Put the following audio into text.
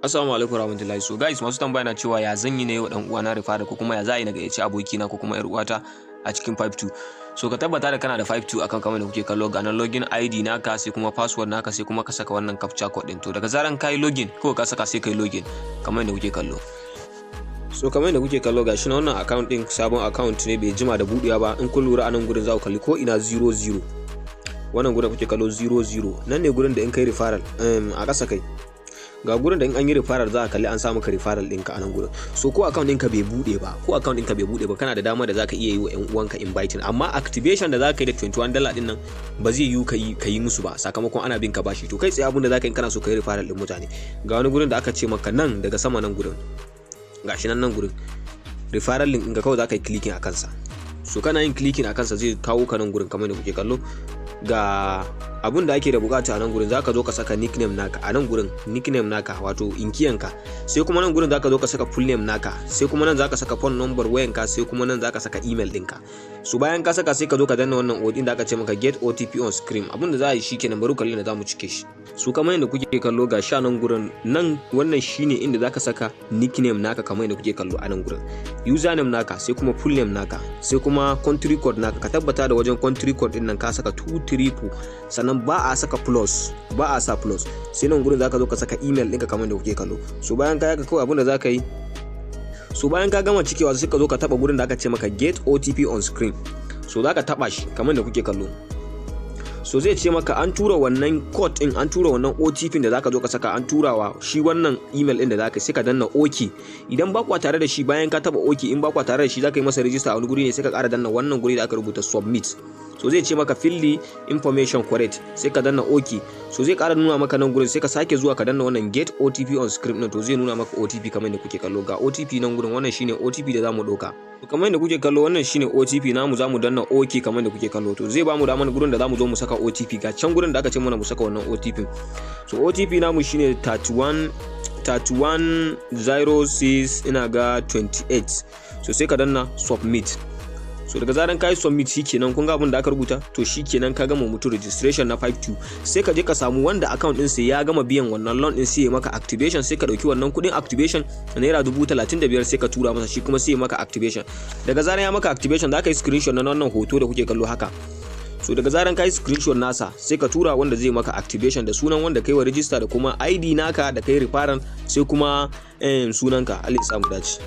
Assalamu alaikum warahmatullahi. So guys, masu tambaya na cewa ya zan yi na yi wa dan uwana referral, ko kuma ya za a yi na gayyaci abokina ko kuma yar uwata a cikin 52. So ka tabbata da kana da 52 akan kamar da kuke kallo, ga nan login ID naka, sai kuma password naka, sai kuma ka saka wannan captcha code din. To daga zaran kai login ko ka saka, sai kai login kamar da kuke kallo. So kamar yadda kuke kallo, gashi na wannan account din sabon account ne, bai jima da budewa ba. In kun lura, a nan gurin za ku kalli ko ina 00. Wannan gurin kuke kallo 00, nan ne gurin da in kai referral a ƙasa kai, ga gurin da in an yi referral za a kalli an samu ka referral ɗinka a nan gurin. So ko account ɗinka bai buɗe ba, ko account ɗinka bai buɗe ba, kana da dama da zaka iya yi wa ƴan uwanka inviting. Amma activation da zaka yi da $21 ɗin nan ba zai yiwu ka yi musu ba, sakamakon ana bin ka bashi. To kai tsaye abin da zaka yi, kana so ka yi referral ɗin mutane, ga wani gurin da aka ce maka nan daga sama nan gurin, gashi nan, nan gurin referral link ɗinka, kawai zaka yi clicking a kansa. So kana yin clicking a kansa, zai kawo ka nan gurin kamar da kuke kallo. Ga abun da ake da bukata a nan gurin: zaka zo ka saka nickname naka a nan gurin, nickname naka wato inkiyanka. Sai kuma nan gurin zaka zo ka saka full name naka. Sai kuma nan zaka saka phone number wayanka. Sai kuma nan zaka saka email ɗinka. So bayan ka saka, sai ka zo ka danna wannan odin da aka ce maka "Get OTP on screen". Abun da za a yi shikenan, bari kalli da zamu cike shi. So kamar yadda kuke kallo, ga sha nan gurin nan, wannan shine inda zaka saka nickname naka kamar yadda kuke kallo a nan gurin, username naka, sai kuma full name naka, sai kuma country code naka. Ka tabbata da wajen country code din nan ka saka 234, sannan ba a saka plus, ba a sa plus. Sai nan gurin zaka zo ka saka email ɗinka kamar yadda kuke kallo. So bayan ka yaka, kawai abin da zaka yi, so bayan ka gama cikewa, sai ka zo ka taba gurin da aka ce maka "Get OTP on screen". So zaka taba shi kamar da kuke kallo. So zai ce maka an tura wannan code din, an tura wannan OTP da zaka zo ka saka, an turawa shi wannan email din da zaka, sai ka danna OK. Idan ba kwa tare da shi, bayan ka taba OK, in ba kwa tare da shi, zaka yi masa register a wani guri ne, sai ka ƙara danna wannan guri da aka rubuta "Submit". So zai ce maka "Fill the information correct", sai ka danna OK. So zai ƙara nuna maka nan gurin, sai ka sake zuwa ka danna wannan "Get OTP on screen" din. To zai nuna maka OTP kamar yadda kuke kallo. Ga OTP nan gurin, wannan shine OTP da zamu ɗauka. Kamar yadda kuke kallo, wannan shine OTP namu. Zamu danna OK kamar yadda kuke kallo. To zai bamu damar gurin da zamu zo mu saka OTP. Ga can gurin da aka ce mana mu saka wannan OTP. So OTP namu shine 31 31 06, ina ga 28. So sai ka danna "Submit". So daga zaran ka yi submit, shikenan. Kun ga abin da aka rubuta? To shikenan, ka gama mutu registration na 52. Sai ka je ka samu wanda account din sai ya gama biyan wannan loan din, sai ya maka activation. Sai ka dauki wannan kudin activation ₦35,000, sai ka tura masa, shi kuma sai ya maka activation. Daga zaran ya maka activation, za ka yi screenshot na wannan hoto da kuke kallo haka. So daga zaran ka yi screenshot nasa, sai ka tura wanda zai maka activation da sunan wanda kai wa register da kuma ID naka da kai referral, sai kuma sunanka. Allah ya samu dace.